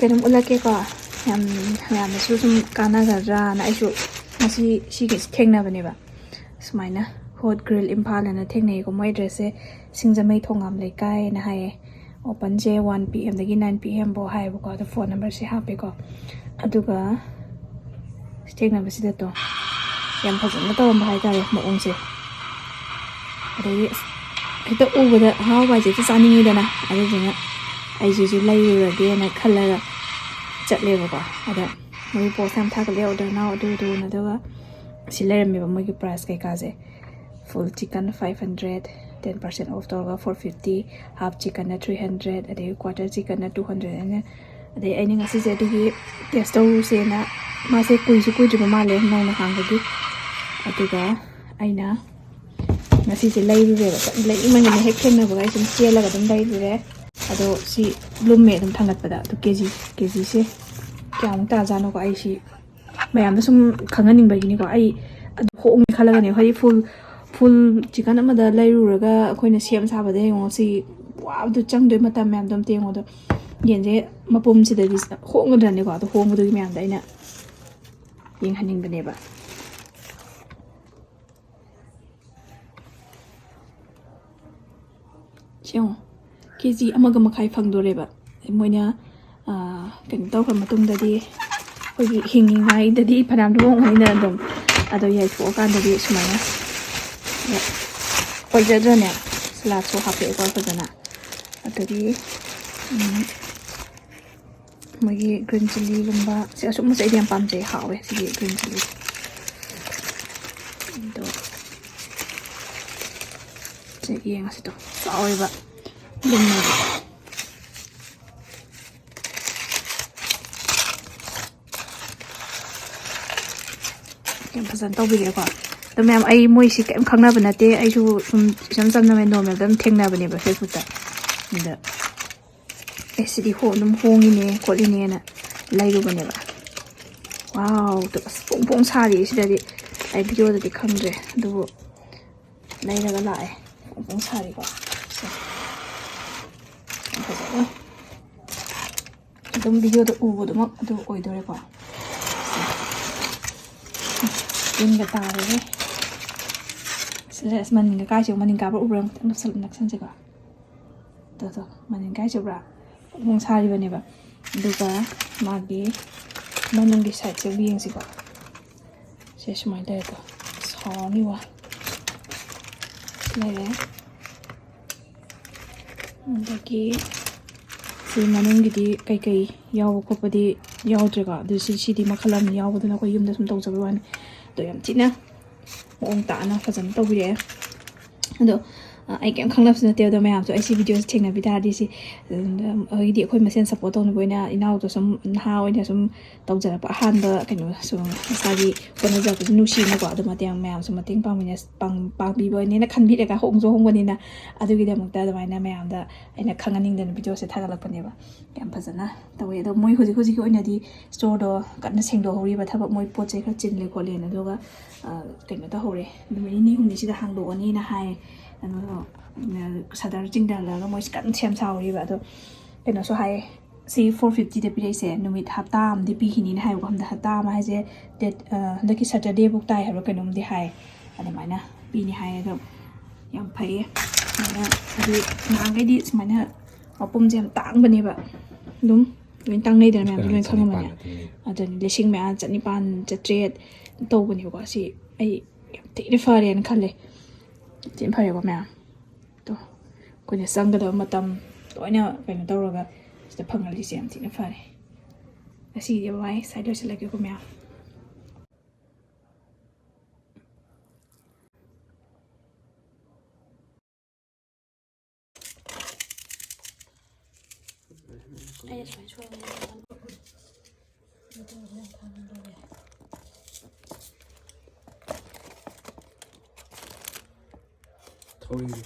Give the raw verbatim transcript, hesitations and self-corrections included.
ꯀꯩꯅꯣꯝ ꯎꯠꯂꯛꯀꯦꯀꯣ, ꯌꯥꯝ ꯃꯌꯥꯝꯗꯁꯨ ꯁꯨꯝ ꯀꯥꯟꯅꯒꯗ꯭ꯔꯥꯅ ꯑꯩꯁꯨ ꯉꯁꯤ ꯁꯤꯒꯤ ꯊꯦꯡꯅꯕꯅꯦꯕ꯫ ꯁꯨꯃꯥꯏꯅ ꯍꯣꯠ ꯒ꯭ꯔꯤꯜ ꯏꯝꯐꯥꯜ ꯑꯅ ꯊꯦꯡꯅꯩꯀꯣ꯫ ꯃꯣꯏ ꯑꯦꯗ꯭ꯔꯦꯁꯁꯦ ꯁꯤꯡꯖꯃꯩ ꯊꯣꯉꯥꯝ ꯂꯩꯀꯥꯏꯅ ꯍꯥꯏꯌꯦ꯫ ꯑꯣꯄꯟꯁꯦ ꯋꯥꯟ ꯄꯤ ꯑꯦꯝꯗꯒꯤ ꯅꯥꯏꯟ ꯄꯤ ꯑꯦꯝꯐꯧ ꯍꯥꯏꯌꯦꯕꯀꯣ꯫ ꯑꯗꯣ ꯐꯣꯟ ꯅꯝꯕꯔꯁꯦ ꯍꯥꯞꯄꯦꯀꯣ꯫ ꯑꯗꯨꯒ ꯊꯦꯡꯅꯕꯁꯤꯗ ꯇꯣ ꯌꯥꯝ ꯐꯖꯅ ꯇꯧꯔꯝꯕ ꯍꯥꯏꯇꯥꯔꯦ ꯃꯑꯣꯡꯁꯦ꯫ ꯑꯗꯩꯗꯤ ꯑꯁ ꯍꯦꯛꯇ ꯎꯕꯗ ꯑꯍꯥꯎꯕ ꯍꯥꯏꯁꯦ ꯍꯦꯛꯇ ꯆꯥꯅꯤꯡꯉꯤꯗꯅ꯫ ꯑꯗꯨꯗꯨꯅ ꯑꯩꯁꯤꯁꯨ ꯂꯩꯔꯨꯔꯒꯦꯅ ꯈꯜꯂꯒ ꯆꯠꯂꯦꯕꯀꯣ꯫ ꯑꯗ ꯃꯣꯏ ꯄꯣꯁ ꯌꯥꯝ ꯊꯥꯒꯠꯂꯦ, order now ꯑꯗꯨ ꯑꯗꯨꯅ꯫ ꯑꯗꯨꯒ ꯁꯤ ꯂꯩꯔꯝꯃꯦꯕ ꯃꯣꯏꯒꯤ ꯄ꯭ꯔꯥꯏꯁ ꯀꯩꯀꯥꯁꯦ꯫ Full chicken five hundred, ten percent off ꯇꯧꯔꯒ four fifty, half chickenꯅ three hundred, ꯑꯗꯩ quarter chickenꯅ two hundred ꯑꯅ꯫ ꯑꯗꯩ ꯑꯩꯅ ꯉꯁꯤꯁꯦ ꯑꯗꯨꯒꯤ ꯇꯦꯁ ꯇꯧꯔꯨꯁꯦꯅ, ꯃꯥꯁꯦ ꯀꯨꯏꯁꯨ ꯀꯨꯏꯗ꯭ꯔꯤꯕ ꯃꯥꯜꯂꯦ ꯅꯧꯅ ꯍꯥꯡꯕꯒꯤ꯫ ꯑꯗꯨꯒ ꯑꯩꯅ ꯉꯁꯤꯁꯦ ꯂꯩꯔꯨꯔꯦꯕ꯫ ꯂꯩꯅꯤꯡꯃꯟꯗꯅ ꯍꯦꯛ ꯊꯦꯡꯅꯕꯒ ꯑꯩ ꯁꯨꯝ ꯆꯦꯜꯂꯒ ꯑꯗꯨꯝ ꯂꯩꯔꯨꯔꯦ꯫ ꯑꯗꯣ ꯁꯤ ꯂꯨꯝꯃꯦ ꯑꯗꯨꯝ ꯊꯥꯡꯒꯠꯄꯗ꯫ ꯑꯗꯨ ꯀꯦ ꯖꯤ, ꯀꯦ ꯖꯤꯁꯦ ꯀꯌꯥꯃꯨꯛ ꯇꯥꯖꯥꯠꯅꯣꯀꯣ? ꯑꯩ ꯁꯤ ꯃꯌꯥꯝꯗ ꯁꯨꯝ ꯈꯪꯍꯟꯅꯤꯡꯕꯒꯤꯅꯤꯀꯣ꯫ ꯑꯩ ꯑꯗꯨ ꯍꯣꯡꯉꯦ ꯈꯜꯂꯒꯅꯦ, ꯍꯥꯏꯗꯤ full, full chicken ꯑꯃꯗ ꯂꯩꯔꯨꯔꯒ ꯑꯩꯈꯣꯏꯅ ꯁꯦꯝ ꯁꯥꯕꯗ ꯌꯦꯡꯉꯣ, ꯁꯤ ꯋꯥꯕꯗꯣ ꯆꯪꯗꯣꯏ ꯃꯇꯝ ꯃꯌꯥꯝꯗꯣ ꯑꯝꯇ ꯌꯦꯡꯉꯣ꯫ ꯑꯗꯣ ꯌꯦꯟꯁꯦ ꯃꯄꯨꯝꯁꯤꯗꯗꯤ ꯍꯣꯡꯒꯗ꯭ꯔꯅꯦꯀꯣ? ꯑꯗꯣ ꯍꯣꯡꯕꯗꯨꯒꯤ ꯃꯌꯥꯝꯗ ꯑꯩꯅ ꯌꯦꯡꯍꯟꯅꯤꯡꯕꯅꯦꯕ꯫ ꯁꯤ ꯌꯦꯡꯉꯣ, ꯀꯦ ꯖꯤ ꯑꯃꯒ ꯃꯈꯥꯏ ꯐꯪꯗꯣꯔꯦꯕ꯫ ꯃꯣꯏꯅ, ꯑꯥ, ꯀꯩꯅꯣ ꯇꯧꯈ꯭ꯔ ꯃꯇꯨꯡꯗꯗꯤ, ꯑꯩꯈꯣꯏꯒꯤ ꯍꯤꯡꯉꯤꯉꯩꯗꯗꯤ ꯐꯅꯌꯥꯝ ꯂꯣꯡꯉꯅꯤꯅ ꯑꯗꯨꯝ, ꯑꯗꯣ ꯌꯥꯏꯊꯣꯛꯑꯀꯥꯟꯗꯗꯤ ꯁꯨꯃꯥꯏꯅ ꯑꯣꯏꯖꯗ꯭ꯔꯅꯦ? ꯁꯂꯥꯠꯁꯨ ꯍꯥꯞꯄꯛꯑꯦꯀꯣ ꯐꯖꯅ꯫ ꯑꯗꯒꯤ, ꯎꯝ, ꯃꯣꯏꯒꯤ green chilliꯒꯨꯝꯕ ꯁꯤ, ꯑꯁꯨꯝꯕꯁꯦ ꯑꯩꯗꯤ ꯌꯥꯝ ꯄꯥꯝꯖꯩ, ꯍꯥꯎꯋꯦ ꯁꯤꯒꯤ green chilli꯫ ꯑꯗꯣ ꯁꯤ ꯌꯦꯡꯉꯁꯤ ꯇꯣ, ꯆꯥꯎꯋꯦꯕ, ꯂꯨꯝꯃꯦꯕ꯫ ꯌꯥꯝ ꯐꯖꯅ ꯇꯧꯕꯤꯔꯦꯀꯣ꯫ ꯑꯗꯣ ꯃꯌꯥꯝ, ꯑꯩ ꯃꯣꯏꯁꯤ ꯀꯔꯤꯝ ꯈꯪꯅꯕ ꯅꯠꯇꯦ, ꯑꯩꯁꯨ ꯁꯨꯝ ꯏꯆꯝ ꯆꯝꯅ normalꯗ ꯑꯗꯨꯝ ꯊꯦꯡꯅꯕꯅꯦꯕ Facebookꯇ꯫ ꯑꯗ ꯑꯦ, ꯁꯤꯗꯤ ꯍꯣ-, ꯑꯗꯨꯝ ꯍꯣꯡꯉꯤꯅꯦ ꯈꯣꯠꯂꯤꯅꯦꯅ ꯂꯩꯔꯨꯕꯅꯦꯕ꯫ Wow, ꯇꯨ ꯑꯁ ꯐꯣꯡ ꯐꯣꯡ ꯁꯥꯔꯤ ꯁꯤꯗꯗꯤ꯫ ꯑꯩ videoꯗꯗꯤ ꯈꯪꯗ꯭ꯔꯦ, ꯑꯗꯨꯕꯨ ꯂꯩꯔꯒ ꯂꯥꯛꯑꯦ꯫ ꯐꯣꯡ ꯐꯣꯡ ꯁꯥꯔꯤꯀꯣ꯫ ꯁꯦ꯫ ꯌꯥꯝ ꯐꯖꯩ꯫ ꯑꯗꯨꯝ ꯚꯤꯗꯤꯑꯣꯗ ꯎꯕꯗꯨꯃꯛ ꯑꯗꯨ ꯑꯣꯏꯗꯣꯔꯦꯀꯣ꯫ ꯇꯤꯟꯒ ꯇꯥꯔꯦꯍꯦ꯫ ꯁꯤꯗ ꯑꯁ ꯃꯅꯤꯡꯒ ꯀꯥꯏꯁꯦ, ꯃꯅꯤꯡ ꯀꯥꯕ꯭ꯔꯥ ꯎꯕ꯭ꯔꯥ? ꯑꯃꯨꯛꯇꯪ ꯅꯛꯁꯜ-, ꯅꯛꯁꯟꯁꯤꯀꯣ꯫ ꯇꯣ, ꯇꯣ, ꯃꯅꯤꯡ ꯀꯥꯏ ꯆꯠꯄ꯭ꯔꯥ? ꯃꯑꯣꯡ ꯁꯥꯔꯤꯕꯅꯦꯕ꯫ ꯑꯗꯨꯒ ꯃꯥꯒꯤ ꯃꯅꯨꯡꯒꯤ ꯁꯥꯏꯠꯁꯦ ꯑꯃꯨꯛ ꯌꯦꯡꯁꯤꯀꯣ꯫ ꯁꯦ ꯁꯨꯃꯥꯏꯅ ꯂꯩꯔꯦꯀꯣ꯫ ꯁꯥꯎꯅꯤ ꯋꯥ꯫ ꯂꯩꯔꯦ꯫ ꯑꯗꯒꯤ ꯁꯤ ꯃꯅꯨꯡꯒꯤꯗꯤ ꯀꯩꯀꯩ ꯌꯥꯎꯕ ꯈꯣꯠꯄꯗꯤ ꯌꯥꯎꯗ꯭ꯔꯦꯀꯣ꯫ ꯑꯗꯨ ꯁꯤ, ꯁꯤꯗꯤ ꯃꯈꯜ ꯑꯃ ꯌꯥꯎꯕꯗꯨꯅ ꯑꯩꯈꯣꯏ ꯌꯨꯝꯗ ꯁꯨꯝ ꯇꯧꯖꯕꯩ ꯋꯥꯅꯤ꯫ ꯑꯗꯣ ꯌꯥꯝ ꯊꯤꯅ ꯃꯑꯣꯡ ꯇꯥꯅ ꯐꯖꯅ ꯇꯧꯕꯤꯔꯛꯑꯦ꯫ ꯑꯗꯣ, ꯑ, ꯑꯩ ꯀꯩꯝ ꯈꯪꯅꯕꯁꯨ ꯅꯠꯇꯦ꯫ ꯑꯗꯣ ꯃꯌꯥꯝꯁꯨ ꯑꯩ ꯁꯤ ꯚꯤꯗꯤꯑꯣꯁꯦ ꯊꯦꯡꯅꯕꯤ ꯇꯥꯔꯗꯤ ꯁꯤ, ꯑ, ꯑꯩꯗꯤ ꯑꯩꯈꯣꯏ ꯃꯁꯦꯟ ꯁꯞꯄꯣꯔꯠ ꯇꯧꯅꯕ ꯑꯣꯏꯅ ꯏꯅꯥꯎꯗꯣ ꯁꯨꯝ ꯅꯍꯥ ꯑꯣꯏꯅ ꯁꯨꯝ ꯇꯧꯖꯔꯛꯄ ꯑꯍꯥꯟꯕ ꯀꯩꯅꯣꯁꯨ ꯃꯁꯥꯒꯤ ꯍꯣꯠꯅꯖꯔꯛꯄꯁꯨ ꯅꯨꯡꯁꯤꯅꯀꯣ꯫ ꯑꯗꯣ ꯃꯇꯦꯡ ꯃꯌꯥꯝꯁꯨ ꯃꯇꯦꯡ ꯄꯥꯡꯃꯤꯟꯅ-, ꯄꯥꯡ-, ꯄꯥꯡꯕꯤꯕ ꯑꯣꯏꯅꯦꯅ ꯈꯟꯕꯤꯔꯒ ꯍꯣꯡꯁꯨ ꯍꯣꯡꯕꯅꯤꯅ ꯑꯗꯨꯒꯤꯗꯃꯛꯇ ꯑꯗꯨꯃꯥꯏꯅ ꯃꯌꯥꯝꯗ ꯑꯩꯅ ꯈꯪꯍꯟꯅꯤꯡꯗꯅ ꯚꯤꯗꯤꯑꯣꯁꯦ ꯊꯥꯒꯠꯂꯛꯄꯅꯦꯕ꯫ ꯌꯥꯝ ꯐꯖꯅ ꯇꯧꯋꯦ꯫ ꯑꯗꯣ ꯃꯣꯏ ꯍꯧꯖꯤꯛ ꯍꯧꯖꯤꯛꯀꯤ ꯑꯣꯏꯅꯗꯤ ꯁ꯭ꯇꯣꯔꯗꯣ ꯀꯟꯅ ꯁꯦꯡꯗꯣꯛꯍꯧꯔꯤꯕ ꯊꯕꯛ, ꯃꯣꯏ ꯄꯣꯠ ꯆꯩ ꯈꯔ ꯆꯤꯜꯂꯦ ꯈꯣꯠꯂꯦꯅ꯫ ꯑꯗꯨꯒ, ꯑ, ꯀꯩꯅꯣ ꯇꯧꯍꯧꯔꯦ, ꯅꯨꯃꯤꯠ ꯅꯤꯅꯤ ꯍꯨꯝꯅꯤꯁꯤꯗ ꯍꯥꯡꯗꯣꯛꯑꯅꯤꯅ ꯍꯥꯏ꯫ ꯑꯗꯣ, ꯎꯝ, ꯁꯇꯔ ꯆꯤꯡꯊꯍꯜꯂꯒ ꯃꯣꯏꯁꯤ ꯀꯟꯅ ꯁꯦꯝ ꯁꯥꯍꯧꯔꯤꯕ꯫ ꯑꯗꯣ ꯀꯩꯅꯣꯁꯨ ꯍꯥꯏ, ꯁꯤ ꯐꯣꯔ ꯐꯤꯐꯇꯤꯗ ꯄꯤꯔꯛꯏꯁꯦ ꯅꯨꯃꯤꯠ ꯍꯞꯇꯥ ꯑꯃꯗꯤ ꯄꯤꯈꯤꯅꯤꯅ ꯍꯥꯏꯕꯀꯣ꯫ ꯍꯟꯗꯛ ꯍꯞꯇꯥ ꯑꯃ ꯍꯥꯏꯁꯦ ꯗꯦꯠ, ꯑ, ꯍꯟꯗꯛꯀꯤ ꯁꯇꯔꯗꯦꯐꯧ ꯇꯥꯏ ꯍꯥꯏꯕ꯭ꯔꯥ ꯀꯩꯅꯣꯝꯗꯤ ꯍꯥꯏ꯫ ꯑꯗꯨꯃꯥꯏꯅ ꯄꯤꯅꯤ ꯍꯥꯏ꯫ ꯑꯗꯣ ꯌꯥꯝ ꯐꯩꯌꯦ꯫ ꯑꯗꯨꯅ ꯍꯥꯏꯗꯤ ꯅꯍꯥꯟꯈꯩꯗꯤ ꯁꯨꯃꯥꯏꯅ ꯃꯄꯨꯝꯁꯦ ꯌꯥꯝ ꯇꯥꯡꯕꯅꯦꯕ꯫ ꯑꯗꯨꯝ ꯂꯣꯏ ꯇꯥꯡꯅꯩꯗꯅ, ꯃꯌꯥꯝꯁꯨ ꯂꯣꯏ ꯈꯪꯉꯝꯃꯅꯤ꯫ ꯑꯗꯨꯅꯤ, ꯂꯤꯁꯤꯡ ꯃꯌꯥ, ꯆꯅꯤꯄꯥꯟ, ꯆꯥꯇ꯭ꯔꯦꯠ ꯇꯧꯕꯅꯦꯕꯀꯣ꯫ ꯁꯤ ꯑꯩ ꯌꯥꯝ ꯊꯤꯅ ꯐꯔꯦꯅ ꯈꯜꯂꯦ꯫ ꯊꯤꯅ ꯐꯔꯦꯀꯣ ꯃꯌꯥꯝ꯫ ꯑꯗꯣ ꯑꯩꯈꯣꯏꯅ ꯆꯪꯒꯗꯕ ꯃꯇꯝ ꯂꯣꯏꯅ ꯀꯩꯅꯣ ꯇꯧꯔꯒ ꯁꯤꯗ ꯐꯪꯍꯜꯂꯤꯁꯦ ꯌꯥꯝ ꯊꯤꯅ ꯐꯔꯦ꯫ ꯉꯁꯤꯒꯤꯗꯤ ꯕꯥꯏ, ꯁ꯭ꯋꯥꯏ ꯂꯣꯏꯁꯤꯜꯂꯒꯦꯀꯣ ꯃꯌꯥꯝ꯫ ꯑꯩꯅ ꯁꯨꯃꯥꯏꯅ ꯁꯣꯏꯔꯝꯃꯦ꯫ ꯊꯧꯔꯤꯗꯣ